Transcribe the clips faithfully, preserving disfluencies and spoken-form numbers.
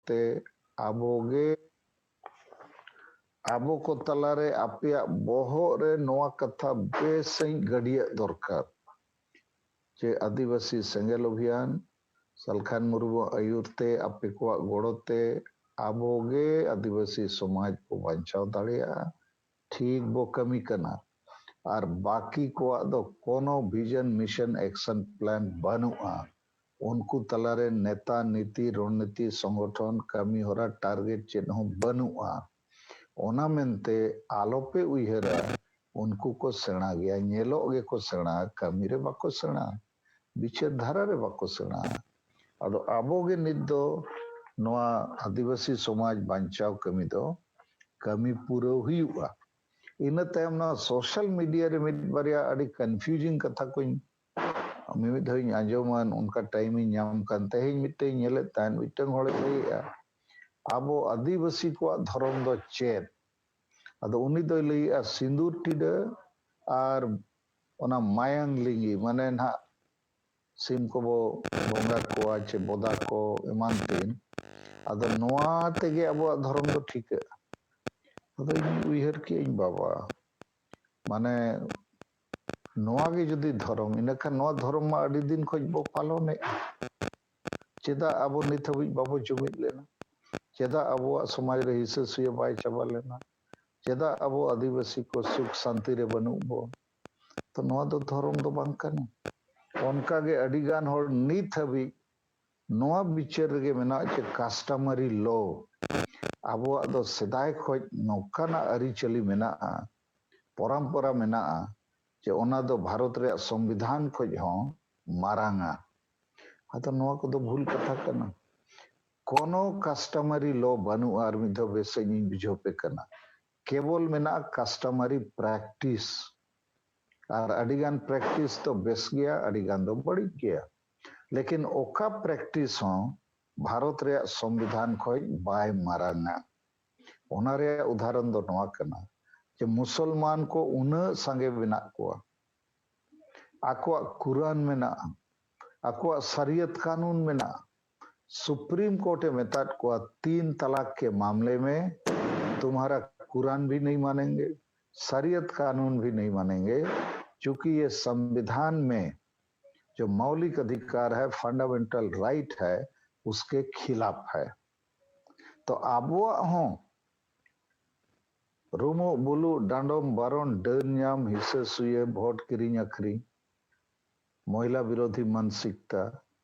ᱛᱮ ᱟᱵᱚ ᱜᱮ, ᱟᱵᱚ ᱠᱚ ᱛᱟᱞᱟᱨᱮ ᱟᱯᱮᱭᱟᱜ ᱵᱚᱦᱚᱜ ᱨᱮ ᱱᱚᱣᱟ ᱠᱟᱛᱷᱟ ᱵᱮᱥ ᱥᱟᱺᱦᱤᱡ ᱜᱟᱹᱰᱤᱭᱟᱜ ᱫᱚᱨᱠᱟᱨ ᱡᱮ ᱟᱹᱫᱤᱵᱟᱹᱥᱤ ᱥᱮᱸᱜᱮᱞ ᱚᱵᱷᱤᱭᱟᱱ ᱥᱟᱞᱠᱷᱟᱱ ᱢᱩᱨᱢᱩ ᱟᱹᱭᱩᱨ ᱛᱮ ᱟᱯᱮ ᱠᱚᱣᱟᱜ ᱜᱚᱲᱚ ᱛᱮ ᱟᱵᱚ ᱜᱮ ᱟᱹᱫᱤᱵᱟᱹᱥᱤ ᱥᱚᱢᱟᱡᱽ ᱵᱚ ᱵᱟᱧᱪᱟᱣ ᱫᱟᱲᱮᱭᱟᱜᱼᱟ᱾ ᱴᱷᱤᱠ ᱵᱚ ᱠᱟᱹᱢᱤ ᱠᱟᱱᱟ᱾ ᱟᱨ ᱵᱟᱹᱠᱤ ᱠᱚᱣᱟᱜ ᱫᱚ ᱠᱳᱱᱳ vision, mission, action plan ᱵᱟᱹᱱᱩᱜᱼᱟ᱾ ᱩᱱᱠᱩ ᱛᱟᱞᱟᱨᱮ ᱱᱮᱛᱟ, ᱱᱤᱛᱤ, ᱨᱚᱱᱱᱤᱛᱤ, ᱥᱚᱝᱜᱚᱴᱷᱚᱱ, ᱠᱟᱹᱢᱤ ᱦᱚᱨᱟ, target ᱪᱮᱫ ᱦᱚᱸ ᱵᱟᱹᱱᱩᱜᱼᱟ᱾ ᱚᱱᱟ ᱢᱮᱱᱛᱮ ᱟᱞᱚᱯᱮ ᱩᱭᱦᱟᱹᱨᱟ ᱩᱱᱠᱩ ᱠᱚ ᱥᱮᱬᱟ ᱜᱮᱭᱟ, ᱧᱮᱞᱚᱜ ᱜᱮᱠᱚ ᱥᱮᱬᱟ, ᱠᱟᱹᱢᱤ ᱨᱮ ᱵᱟᱠᱚ ᱥᱮᱬᱟ, ᱵᱤᱪᱟᱹᱨ ᱫᱷᱟᱨᱟ ᱨᱮ ᱵᱟᱠᱚ ᱥᱮᱬᱟ᱾ ᱟᱫᱚ ᱟᱵᱚ ᱜᱮ ᱱᱤᱛ ᱫᱚ ᱱᱚᱣᱟ ᱟᱹᱫᱤᱵᱟᱹᱥᱤ ᱥᱚᱢᱟᱡᱽ ᱵᱟᱧᱪᱟᱣ ᱠᱟᱹᱢᱤ ᱫᱚ ᱠᱟᱹᱢᱤ ᱯᱩᱨᱟᱹᱣ ᱦᱩᱭᱩᱜᱼᱟ᱾ ᱤᱱᱟᱹ ᱛᱟᱭᱚᱢ ᱱᱚᱣᱟ social media ᱨᱮ ᱢᱤᱫ ᱵᱟᱨᱭᱟ ᱟᱹᱰᱤ confusing ᱠᱟᱛᱷᱟ ᱠᱚᱧ ᱢᱤᱢᱤᱫ ᱫᱷᱟᱣ ᱤᱧ ᱟᱸᱡᱚᱢᱟ, ᱚᱱᱠᱟ time ᱤᱧ ᱧᱟᱢ ᱠᱟᱱ᱾ ᱛᱮᱦᱮᱧ ᱢᱤᱫᱴᱮᱱ ᱧᱮᱞᱮᱫ ᱛᱟᱦᱮᱸᱫ, ᱢᱤᱫᱴᱟᱝ ᱦᱚᱲᱮ ᱞᱟᱹᱭᱮᱜᱼᱟ, ᱟᱵᱚ ᱟᱹᱫᱤᱵᱟᱹᱥᱤ ᱠᱚᱣᱟᱜ ᱫᱷᱚᱨᱚᱢ ᱫᱚ ᱪᱮᱫ? ᱟᱫᱚ ᱩᱱᱤ ᱫᱚᱭ ᱞᱟᱹᱭᱮᱜᱼᱟ, ᱥᱤᱸᱫᱩᱨ ᱴᱤᱰᱟᱹ ᱟᱨ ᱚᱱᱟ ᱢᱟᱭᱟᱝ ᱞᱤᱸᱜᱤ, ᱢᱟᱱᱮ ᱱᱟᱦᱟᱜ ᱥᱤᱢ ᱠᱚᱵᱚ ᱵᱚᱸᱜᱟ ᱠᱚᱣᱟ ᱪᱮ ᱵᱚᱫᱟ ᱠᱚ ᱮᱢᱟᱱ ᱛᱮᱱ, ᱟᱫᱚ ᱱᱚᱣᱟ ᱛᱮᱜᱮ ᱟᱵᱚᱣᱟᱜ ᱫᱷᱚᱨᱚᱢ ᱫᱚ ᱴᱷᱤᱠᱟᱹᱜᱼᱟ᱾ ᱟᱫᱚ ᱤᱧ ᱩᱭᱦᱟᱹᱨ ᱠᱮᱜᱼᱟᱹᱧ, ᱵᱟᱵᱟ, ᱢᱟᱱᱮ ᱱᱚᱣᱟ ᱜᱮ ᱡᱩᱫᱤ ᱫᱷᱚᱨᱚᱢ, ᱤᱱᱟᱹᱠᱷᱟᱱ ᱱᱚᱣᱟ ᱫᱷᱚᱨᱚᱢ ᱢᱟ ᱟᱹᱰᱤ ᱫᱤᱱ ᱠᱷᱚᱱ ᱵᱚ ᱯᱟᱞᱚᱱᱮᱫᱼᱟ᱾ ᱪᱮᱫᱟᱜ ᱟᱵᱚ ᱱᱤᱛ ᱦᱟᱹᱵᱤᱡ ᱵᱟᱵᱚ ᱡᱩᱢᱤᱫ ᱞᱮᱱᱟ? ᱪᱮᱫᱟᱜ ᱟᱵᱚᱣᱟᱜ ᱥᱚᱢᱟᱡᱽ ᱨᱮ ᱦᱤᱸᱥᱟᱹ ᱥᱩᱭᱟᱹ ᱵᱟᱭ ᱪᱟᱵᱟ ᱞᱮᱱᱟ? ᱪᱮᱫᱟᱜ ᱟᱵᱚ ᱟᱹᱫᱤᱵᱟᱹᱥᱤ ᱠᱚ ᱥᱩᱠ ᱥᱟᱱᱛᱤ ᱨᱮ ᱵᱟᱹᱱᱩᱜ ᱵᱚᱱ? ᱛᱚ ᱱᱚᱣᱟ ᱫᱚ ᱫᱷᱚᱨᱚᱢ ᱫᱚ ᱵᱟᱝ ᱠᱟᱱᱟ᱾ ᱚᱱᱠᱟ ᱜᱮ ᱟᱹᱰᱤ ᱜᱟᱱ ᱦᱚᱲ ᱱᱤᱛ ᱦᱟᱹᱵᱤᱡ ᱱᱚᱣᱟ ᱵᱤᱪᱟᱹᱨ ᱨᱮᱜᱮ ᱢᱮᱱᱟᱜᱼᱟ ᱡᱮ customary law, ᱟᱵᱚᱣᱟᱜ ᱫᱚ ᱥᱮᱫᱟᱭ ᱠᱷᱚᱱ ᱱᱚᱝᱠᱟᱱᱟᱜ ᱟᱹᱨᱤᱪᱟᱹᱞᱤ ᱢᱮᱱᱟᱜᱼᱟ, ᱯᱚᱨᱚᱢᱯᱚᱨᱟ ᱢᱮᱱᱟᱜᱼᱟ, ᱡᱮ ᱚᱱᱟ ᱫᱚ ᱵᱷᱟᱨᱚᱛ ᱨᱮᱭᱟᱜ ᱥᱚᱝᱵᱤᱫᱷᱟᱱ ᱠᱷᱚᱱ ᱦᱚᱸ ᱢᱟᱨᱟᱝᱟ᱾ ᱟᱫᱚ ᱱᱚᱣᱟ ᱠᱚᱫᱚ ᱵᱷᱩᱞ ᱠᱟᱛᱷᱟ ᱠᱟᱱᱟ᱾ ᱠᱳᱱᱳ customary law ᱵᱟᱹᱱᱩᱜᱼᱟ᱾ ᱟᱨ ᱢᱤᱫ ᱫᱷᱟᱣ ᱵᱮᱥ ᱥᱟᱺᱦᱤᱡ ᱤᱧ ᱵᱩᱡᱷᱟᱹᱣ ᱯᱮ ᱠᱟᱱᱟ, ᱠᱮᱵᱚᱞ ᱢᱮᱱᱟᱜᱼᱟ customary practice᱾ ᱟᱨ ᱟᱹᱰᱤᱜᱟᱱ practice ᱫᱚ ᱵᱮᱥ ᱜᱮᱭᱟ, ᱟᱹᱰᱤᱜᱟᱱ ᱫᱚ ᱵᱟᱹᱲᱤᱡ ᱜᱮᱭᱟ᱾ ᱞᱮᱠᱤᱱ ᱚᱠᱟ practice ᱦᱚᱸ ᱵᱷᱟᱨᱚᱛ ᱨᱮᱭᱟᱜ ᱥᱚᱝᱵᱤᱫᱷᱟᱱ ᱠᱷᱚᱱ ᱵᱟᱭ ᱢᱟᱨᱟᱝᱟ᱾ ᱚᱱᱟ ᱨᱮᱭᱟᱜ ᱩᱫᱟᱦᱚᱨᱚᱱ ᱫᱚ ᱱᱚᱣᱟ ᱠᱟᱱᱟ ᱡᱮ ᱢᱩᱥᱚᱞᱢᱟᱱ ᱠᱚ ᱩᱱᱟᱹᱜ ᱥᱟᱸᱜᱮ ᱢᱮᱱᱟᱜ ᱠᱚᱣᱟ, ᱟᱠᱚᱣᱟᱜ ᱠᱩᱨᱟᱱ ᱢᱮᱱᱟᱜᱼᱟ, ᱟᱠᱚᱣᱟᱜ ᱥᱟᱨᱤᱭᱟᱛ ᱠᱟᱹᱱᱩᱱ ᱢᱮᱱᱟᱜᱼᱟ, सुप्रीम कोर्ट ने मेताद को तीन तलाक के मामले में तुम्हारा कुरान भी नहीं मानेंगे, शरीयत कानून भी नहीं मानेंगे, क्योंकि ये संविधान में जो मौलिक अधिकार है, फंडामेंटल राइट है, उसके खिलाफ है। तो ᱟᱵᱚᱣᱟᱜ ᱦᱚᱸ ᱨᱩᱢᱩᱜ ᱵᱩᱞᱩᱜ, ᱰᱟᱸᱰᱚᱢ ᱵᱟᱨᱚᱱ, ᱰᱟᱹᱱ ᱧᱟᱢ, ᱦᱤᱥᱟᱹ ᱥᱩᱭᱟᱹ, ᱵᱷᱳᱴ ᱠᱤᱨᱤᱧ ᱟᱹᱠᱷᱨᱤᱧ, ᱢᱚᱦᱤᱞᱟ ᱵᱤᱨᱳᱫᱷᱤ ᱢᱟᱱᱥᱤᱠᱛᱟ,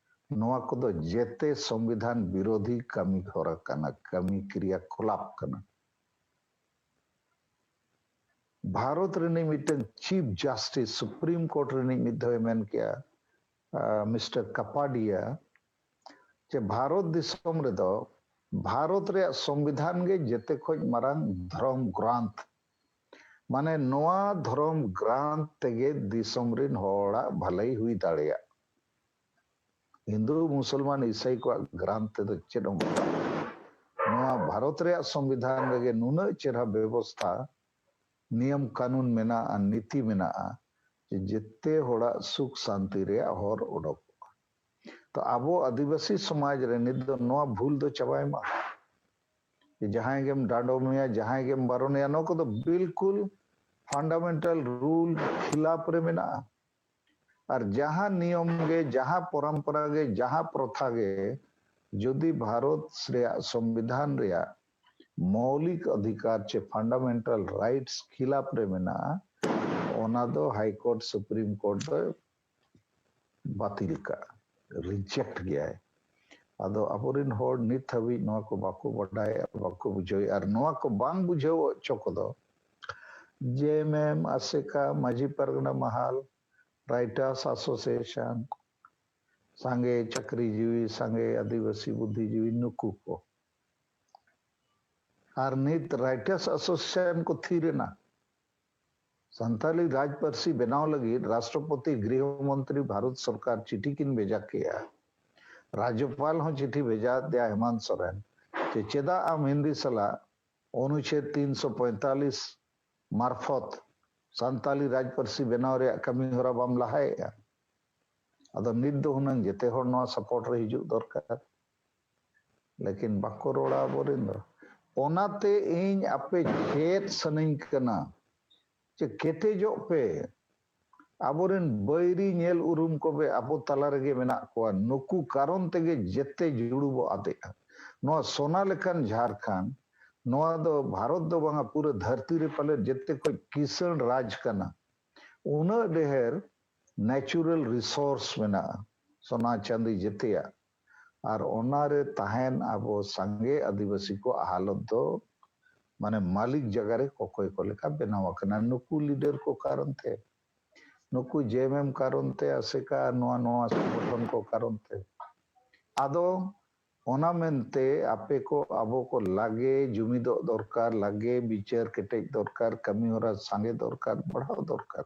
ᱱᱚᱣᱟ ᱠᱚᱫᱚ ᱡᱮᱛᱮ ᱥᱚᱝᱵᱤᱫᱷᱟᱱ ᱵᱤᱨᱳᱫᱷᱤ ᱠᱟᱹᱢᱤ ᱦᱚᱨᱟ ᱠᱟᱱᱟ, ᱠᱟᱹᱢᱤ ᱠᱨᱤᱭᱟ ᱠᱚᱞᱟᱯ ᱠᱟᱱᱟ᱾ ᱵᱷᱟᱨᱚᱛ ᱨᱤᱱᱤᱡ ᱢᱤᱫᱴᱟᱝ ᱪᱤᱯ ᱡᱟᱥᱴᱤᱥ, ᱥᱩᱯᱨᱤᱢ ᱠᱳᱨᱴ ᱨᱤᱱᱤᱡ ᱢᱤᱫ ᱫᱷᱟᱣᱮ ᱢᱮᱱ ᱠᱮᱜᱼᱟ, ᱢᱤᱥᱴᱟᱨ ᱠᱟᱯᱟᱰᱤᱭᱟ, ᱡᱮ ᱵᱷᱟᱨᱚᱛ ᱫᱤᱥᱚᱢ ᱨᱮᱫᱚ ᱵᱷᱟᱨᱚᱛ ᱨᱮᱭᱟᱜ ᱥᱚᱝᱵᱤᱫᱷᱟᱱ ᱜᱮ ᱡᱮᱛᱮ ᱠᱷᱚᱱ ᱢᱟᱨᱟᱝ ᱫᱷᱚᱨᱚᱢ ᱜᱨᱟᱱᱛᱷ, ᱢᱟᱱᱮ ᱱᱚᱣᱟ ᱫᱷᱚᱨᱚᱢ ᱜᱨᱟᱱᱛᱷ ᱛᱮᱜᱮ ᱫᱤᱥᱚᱢ ᱨᱤᱱ ᱦᱚᱲᱟᱜ ᱵᱷᱟᱹᱞᱟᱹᱭ ᱦᱩᱭ ᱫᱟᱲᱮᱭᱟᱜ᱾ ᱦᱤᱱᱫᱩ, ᱢᱩᱥᱚᱞᱢᱟᱱ, ᱤᱥᱟᱹᱭ ᱠᱚᱣᱟᱜ ᱜᱨᱟᱱᱛᱷ ᱛᱮᱫᱚ ᱪᱮᱫ ᱦᱚᱸ ᱵᱟᱝ᱾ ᱱᱚᱣᱟ ᱵᱷᱟᱨᱚᱛ ᱨᱮᱭᱟᱜ ᱥᱚᱝᱵᱤᱫᱷᱟᱱ ᱨᱮᱜᱮ ᱱᱩᱱᱟᱹᱜ ᱪᱮᱨᱦᱟ ᱵᱮᱵᱚᱥᱛᱷᱟ, ᱱᱤᱭᱚᱢ ᱠᱟᱹᱱᱩᱱ ᱢᱮᱱᱟᱜᱼᱟ, ᱱᱤᱛᱤ ᱢᱮᱱᱟᱜᱼᱟ, ᱡᱮ ᱡᱮᱛᱮ ᱦᱚᱲᱟᱜ ᱥᱩᱠ ᱥᱟᱱᱛᱤ ᱨᱮᱭᱟᱜ ᱦᱚᱨ ᱚᱰᱚᱠᱚᱜᱼᱟ᱾ ᱛᱚ ᱟᱵᱚ ᱟᱹᱫᱤᱵᱟᱹᱥᱤ ᱥᱚᱢᱟᱡᱽ ᱨᱮ ᱱᱤᱛ ᱫᱚ ᱱᱚᱣᱟ ᱵᱷᱩᱞ ᱫᱚ ᱪᱟᱵᱟᱭ ᱢᱟ᱾ ᱡᱮ ᱡᱟᱦᱟᱸᱭ ᱜᱮᱢ ᱰᱟᱸᱰᱚᱢᱮᱭᱟ, ᱡᱟᱦᱟᱸᱭ ᱜᱮᱢ ᱵᱟᱨᱚᱱᱮᱭᱟ, ᱱᱚᱣᱟ ᱠᱚᱫᱚ ᱵᱤᱞᱠᱩᱞ ᱯᱷᱟᱱᱰᱟᱢᱮᱱᱴᱟᱞ ᱨᱩᱞ ᱠᱷᱤᱞᱟᱯ ᱨᱮ ᱢᱮᱱᱟᱜᱼᱟ᱾ ᱟᱨ ᱡᱟᱦᱟᱸ ᱱᱤᱭᱚᱢ ᱜᱮ, ᱡᱟᱦᱟᱸ ᱯᱚᱨᱚᱢᱯᱚᱨᱟ ᱜᱮ, ᱡᱟᱦᱟᱸ ᱯᱨᱚᱛᱷᱟ ᱜᱮ, ᱡᱩᱫᱤ ᱵᱷᱟᱨᱚᱛ ᱨᱮᱭᱟᱜ ᱥᱚᱝᱵᱤᱫᱷᱟᱱ ᱨᱮᱭᱟᱜ ᱢᱚᱣᱞᱤᱠ ᱚᱫᱷᱤᱠᱟᱨ ᱪᱮ ᱯᱷᱟᱱᱰᱟᱢᱮᱱᱴᱟᱞ ᱨᱟᱭᱤᱴᱥ ᱠᱷᱤᱞᱟᱯ ᱨᱮ ᱢᱮᱱᱟᱜᱼᱟ, ᱚᱱᱟ ᱫᱚ ᱦᱟᱭ ᱠᱳᱨᱴ, ᱥᱩᱯᱨᱤᱢ ᱠᱳᱨᱴ ᱫᱚᱭ ᱵᱟᱹᱛᱤᱞ ᱠᱟᱜᱼᱟ, ᱨᱤᱡᱮᱠᱴ ᱜᱮᱭᱟᱭ᱾ ᱟᱫᱚ ᱟᱵᱚᱨᱮᱱ ᱦᱚᱲ ᱱᱤᱛ ᱦᱟᱹᱵᱤᱡ ᱱᱚᱣᱟ ᱠᱚ ᱵᱟᱠᱚ ᱵᱟᱰᱟᱭᱮᱫᱼᱟ, ᱵᱟᱠᱚ ᱵᱩᱡᱷᱟᱹᱣᱮᱫᱼᱟ᱾ ᱟᱨ ᱱᱚᱣᱟ ᱠᱚ ᱵᱟᱝ ᱵᱩᱡᱷᱟᱹᱣ ᱦᱚᱪᱚ ᱠᱚᱫᱚ ᱡᱮ ᱮᱢ ᱮᱢ, ᱟᱥᱮᱠᱟ, ᱢᱟᱹᱡᱷᱤ ᱯᱟᱨᱜᱟᱱᱟ ᱢᱟᱦᱟᱞ, ᱨᱟᱭᱴᱟᱨᱥ ᱮᱥᱳᱥᱤᱭᱮᱥᱚᱱ, ᱥᱟᱸᱜᱮ ᱪᱟᱹᱠᱨᱤᱡᱤᱵᱤ, ᱥᱟᱸᱜᱮ ᱟᱹᱫᱤᱵᱟᱹᱥᱤ ᱵᱩᱫᱽᱫᱷᱤᱡᱤᱵᱤ, ᱱᱩᱠᱩ ᱠᱚ᱾ ᱟᱨ ᱱᱤᱛ ᱨᱟᱭᱴᱟᱨᱥ ᱮᱥᱳᱥᱤᱭᱮᱥᱚᱱ ᱠᱚ ᱛᱷᱤᱨ ᱮᱱᱟ᱾ ᱥᱟᱱᱛᱟᱞᱤ ᱨᱟᱡᱽ ᱯᱟᱹᱨᱥᱤ ᱵᱮᱱᱟᱣ ᱞᱟᱹᱜᱤᱫ ᱨᱟᱥᱴᱨᱚᱯᱚᱛᱤ, ᱜᱨᱤᱦᱚ ᱢᱚᱱᱛᱨᱤ, ᱵᱷᱟᱨᱚᱛ ᱥᱚᱨᱠᱟᱨ ᱪᱤᱴᱷᱤ ᱠᱤᱱ ᱵᱷᱮᱡᱟ ᱠᱮᱜᱼᱟ᱾ ᱨᱟᱡᱽᱡᱚᱯᱟᱞ ᱦᱚᱸ ᱪᱤᱴᱷᱤ ᱵᱷᱮᱡᱟ ᱟᱫᱮᱭᱟ ᱦᱮᱢᱟᱱᱛ ᱥᱚᱨᱮᱱ, ᱡᱮ ᱪᱮᱫᱟᱜ ᱟᱢ ᱦᱤᱱᱫᱤ ᱥᱟᱞᱟᱜ ᱚᱱᱩᱪᱷᱮᱫ ᱛᱤᱱᱥᱚ ᱯᱚᱸᱭᱛᱟᱞᱤᱥ ᱢᱟᱨᱯᱷᱚᱛ ᱥᱟᱱᱛᱟᱞᱤ ᱨᱟᱡᱽ ᱯᱟᱹᱨᱥᱤ ᱵᱮᱱᱟᱣ ᱨᱮᱭᱟᱜ ᱠᱟᱹᱢᱤ ᱦᱚᱨᱟ ᱵᱟᱢ ᱞᱟᱦᱟᱭᱮᱜᱼᱟ? ᱟᱫᱚ ᱱᱤᱛ ᱫᱚ ᱦᱩᱱᱟᱹᱝ ᱡᱮᱛᱮ ᱦᱚᱲ ᱱᱚᱣᱟ ᱥᱟᱯᱳᱨᱴ ᱨᱮ ᱦᱤᱡᱩᱜ ᱫᱚᱨᱠᱟᱨ᱾ ᱞᱮᱠᱤᱱ ᱵᱟᱠᱚ ᱨᱚᱲᱟ ᱟᱵᱚᱨᱮᱱ ᱫᱚ᱾ ᱚᱱᱟᱛᱮ ᱤᱧ ᱟᱯᱮ ᱪᱮᱫ ᱥᱟᱱᱟᱧ ᱠᱟᱱᱟ, ᱪᱮ ᱠᱮᱴᱮᱡᱚᱜ ᱯᱮ᱾ ᱟᱵᱚᱨᱮᱱ ᱵᱟᱹᱭᱨᱤ ᱧᱮᱞ ᱩᱨᱩᱢ ᱠᱚᱵᱮ ᱟᱵᱚ ᱛᱟᱞᱟ ᱨᱮᱜᱮ ᱢᱮᱱᱟᱜ ᱠᱚᱣᱟ᱾ ᱱᱩᱠᱩ ᱠᱟᱨᱚᱱ ᱛᱮᱜᱮ ᱡᱮᱛᱮ ᱡᱩᱲᱩ ᱵᱚ ᱟᱫᱮᱜᱼᱟ᱾ ᱱᱚᱣᱟ ᱥᱚᱱᱟ ᱞᱮᱠᱟᱱ ᱡᱷᱟᱲᱠᱷᱚᱸᱰ, ᱱᱚᱣᱟ ᱫᱚ ᱵᱷᱟᱨᱚᱛ ᱫᱚ ᱵᱟᱝᱟ, ᱯᱩᱨᱟᱹ ᱫᱷᱟᱹᱨᱛᱤ ᱨᱮ ᱯᱟᱞᱮ ᱡᱮᱛᱮ ᱠᱷᱚᱡ ᱠᱤᱥᱟᱹᱬ ᱨᱟᱡᱽ ᱠᱟᱱᱟ᱾ ᱩᱱᱟᱹᱜ ᱰᱷᱮᱨ natural resource ᱢᱮᱱᱟᱜᱼᱟ, ᱥᱚᱱᱟ ᱪᱟᱸᱫᱤ ᱡᱮᱛᱮᱭᱟᱜ᱾ ᱟᱨ ᱚᱱᱟᱨᱮ ᱛᱟᱦᱮᱱ ᱟᱵᱚ ᱥᱟᱸᱜᱮ ᱟᱹᱫᱤᱵᱟᱹᱥᱤ ᱠᱚᱣᱟᱜ ᱦᱟᱞᱚᱛ ᱫᱚ ᱢᱟᱱᱮ ᱢᱟᱹᱞᱤᱠ ᱡᱟᱭᱜᱟ ᱨᱮ ᱠᱚᱠᱚᱭ ᱠᱚ ᱞᱮᱠᱟ ᱵᱮᱱᱟᱣ ᱟᱠᱟᱱᱟ, ᱱᱩᱠᱩ leader ᱠᱚ ᱠᱟᱨᱚᱱ ᱛᱮ, ᱱᱩᱠᱩ J M M ᱠᱟᱨᱚᱱ ᱛᱮ, ᱟᱥᱮᱠᱟ, ᱱᱚᱣᱟ ᱱᱚᱣᱟ ᱥᱚᱝᱜᱚᱴᱷᱚᱱ ᱠᱚ ᱠᱟᱨᱚᱱ ᱛᱮ᱾ ᱟᱫᱚ ᱚᱱᱟ ᱢᱮᱱᱛᱮ ᱟᱯᱮ ᱠᱚ ᱟᱵᱚ ᱠᱚ ᱞᱟᱜᱮ ᱡᱩᱢᱤᱫᱚᱜ ᱫᱚᱨᱠᱟᱨ, ᱞᱟᱜᱮ ᱵᱤᱪᱟᱹᱨ ᱠᱮᱴᱮᱡ ᱫᱚᱨᱠᱟᱨ, ᱠᱟᱹᱢᱤ ᱦᱚᱨᱟ ᱥᱟᱸᱜᱮ ᱫᱚᱨᱠᱟᱨ, ᱵᱟᱲᱦᱟᱣ ᱫᱚᱨᱠᱟᱨ᱾